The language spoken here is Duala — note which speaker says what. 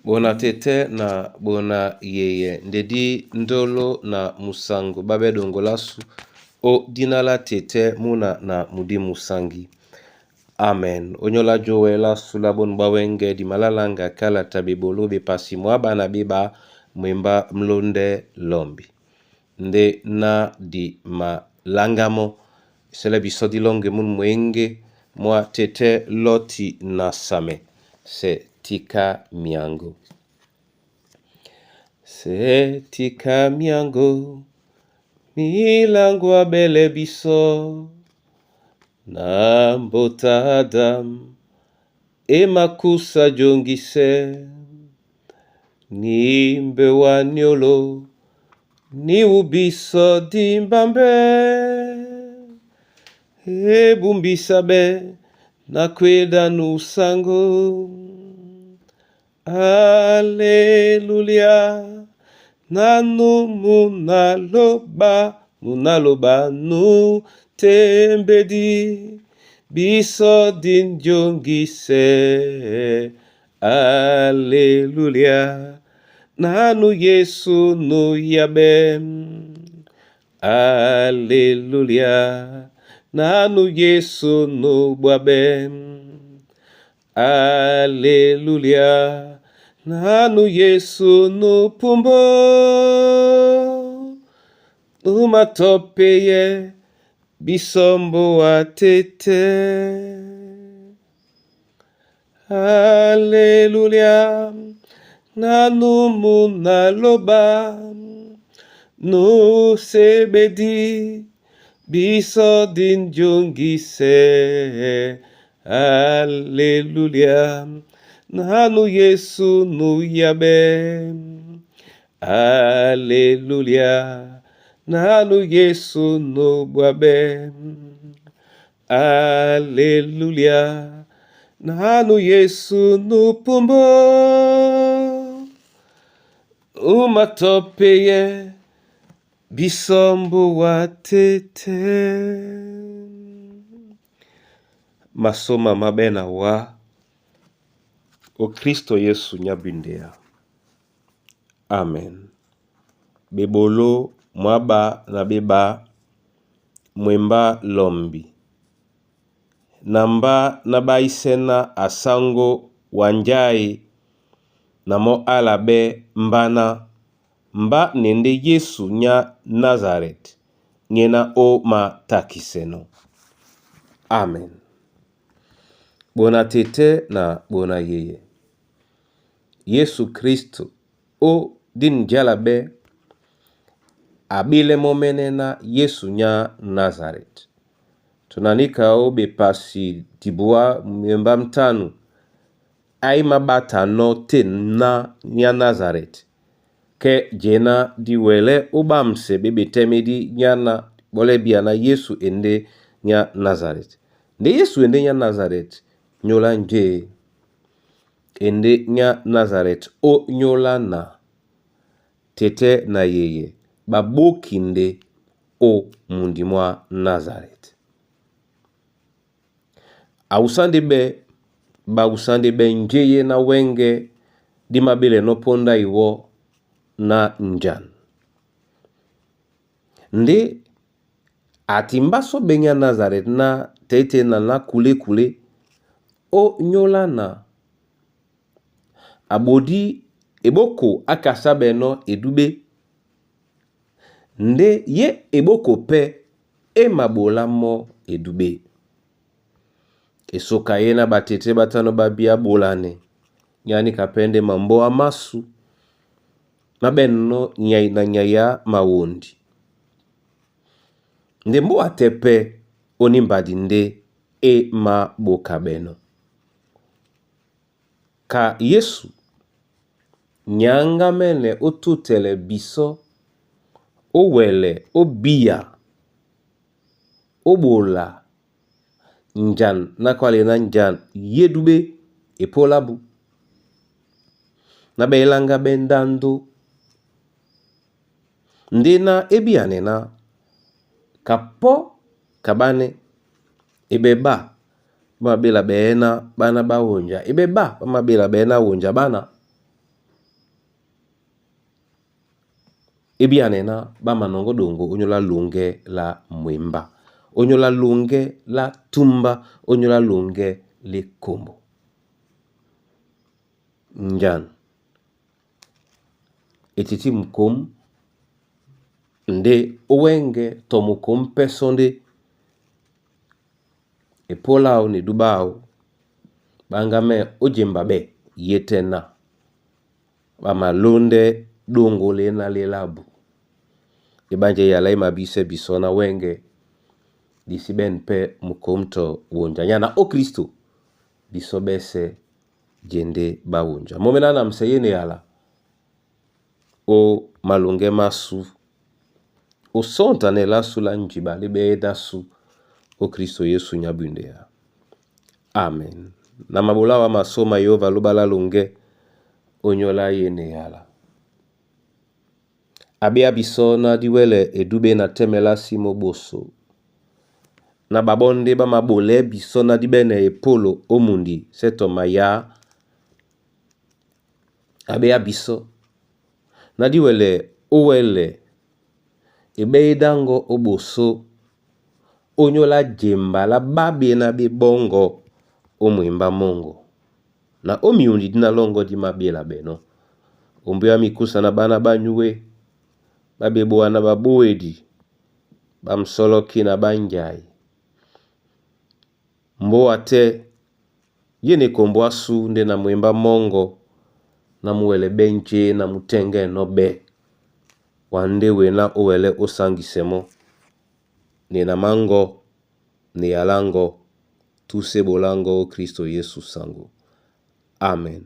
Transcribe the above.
Speaker 1: Bona tete na bona yeye ndedi ndolo na musango babe dongolasu o dina la tete muna na mudimu sangi. Amen. Onyola Joel asula bonu bwa wenge di malalanga kalata bebolo bepasi mwa bana beba mwemba mlonde lombi. Nde na di malangamo sele biso dilonge munu mwenge mwa tete loti na same se tika miango. Se tika miango milango abele biso na mbota Adam emakusa jongise ni mbewa nyolo ni ubiso dimbambe ebumbisa be na kweda nusango. Aleluya nanu munaloba munaloba nu tembedi biso dinjongise. Aleluya nanu Yesu nuyabe. Aleluya nanu Yesu nubwabe. Aleluya nanu Yesu nupumbo numatopeye bisombo atete. Aleluya nanu munaloba nusebedi biso dinjongise. Aleluya nanu Yesu nuyabe. Aleluya nanu Yesu nubwabe. Aleluya nanu Yesu nupumbo umatopeye bisombo watete. Masoma mabena wa o Kristo Yesu nyabindea. Amen. Bebolo mwaba na beba mwemba lombi. Namba na baisena asango wanjai na mo alabe mbana mba nende Yesu nya Nazaret ngena o matakiseno. Amen. Bona tete na bona yeye. Yesu Kristo o din jalabe abile momene na Yesu nya Nazaret. Tunanika o bepasi dibua mwemba mtanu ai mabata no te na nya Nazaret. Ke jena diwele ubamse bebetemedi nyana bolebia na Yesu ende nya Nazaret. Nde Yesu ende nya Nazaret nyola nje ende nya Nazaret o nyola na tete na yeye baboki nde o mundi mwa Nazaret. Ausande be bausande be njeye na wenge di mabele no ponda iwo na njan. Nde atimbaso benya Nazaret na tete na na kule kule o nyola na abodi eboko akasa beno edube nde ye eboko pe emabola mo edube. Esoka ye na batete batano babia bolane yani kapende mambo amasu na beno nyai na nyaya mawondi. Nde mbo atepe onimbadi nde e maboka beno. Ka Yesu nyangamene otutele biso owele obiya obola njan nakwale na njan yedube epolabu na belanga bendando nde na ebiane na kapo kabane ebeba bamabela beena bana bawonja ebeba bamabela beena wonja bana. Ebianɛ ná ɓá manɔŋgɔ́ ɗoŋgo ónyólá loŋgɛ́ lá mwembá, ónyólá loŋgɛ́ lá túmbá, ónyólá loŋgɛ́ lá ekombo. Njan e tití mukóm ndé ó wɛ́ŋgɛ̄ tɔ mukóm pɛ́ sɔ́ ndé epól áō na edúbɛ́ áō ɓá ŋgámɛ́ ó jemba ɓɛ́ yêtɛ́ ná ɓá malóndɛ́ ɗóŋgó léná lá elábu. Eɓánjá eyala é mabísɛ́ bisɔ́ ná wɛ́ŋgɛ̄ di sí ɓɛ̂n pɛ́ mukóm tɔ wonja. Nyana ó Kristo bisɔ́ ɓɛ́sɛ̄ jendé ɓá wonja. Mɔ́ mɛ́ ná namsɛ yé na eyala ó maloŋgɛ́ másū, ó sɔ́ntanɛ́ lásū lá njiɓa lá eɓɛ́yédásū ó Kristo Yesu nyá bwindɛá. Amen. Na maɓolá áō á masóma Yehova lóɓá lá loŋgɛ́ ónyólá yé na eyala. A ɓéá bisɔ́ ná dí wɛ́lɛ edúɓɛ́ na tɛ́mɛ lásí mó ɓoso. Na ɓaɓɔ́ ndé ɓá maɓolɛɛ́ bisɔ́ ná dí ɓɛ́nɛ epólo ó mundi sɛ́ tɔ mayǎ. A ɓéá bisɔ́ ná dí wɛlɛ ó wɛ́lɛ eɓɛ́yédáŋgɔ ó ɓosó ónyólá jemba lá ɓá ɓená ɓé ɓɔ́ŋgɔ̄ ó mwembá mɔ́ŋgɔ. Na ó miundi dí ná lɔ́ŋgɔ́ dí māɓéla ɓɛnɔ́. Ombóyá mikúsa na ɓána ɓá nyúe ɓá ɓeboa na ɓabówedi ɓá musɔ́lɔ́ki na ɓá njai. Mbóa tɛ́ yé na ekombo ásū ndé na mwembá mɔ́ŋgɔ ná mú wɛlɛ ɓɛ́ njé na mú tɛ́ŋgɛ́nɔ́ ɓɛ́. Wa ndé wená ó wɛlɛ́ ó sáŋgisɛ mɔ́. Ne na máŋgɔ, ne yaláŋgɔ, túsɛ ɓoláŋgɔ ó Kristo Yesu saŋgó. Amen.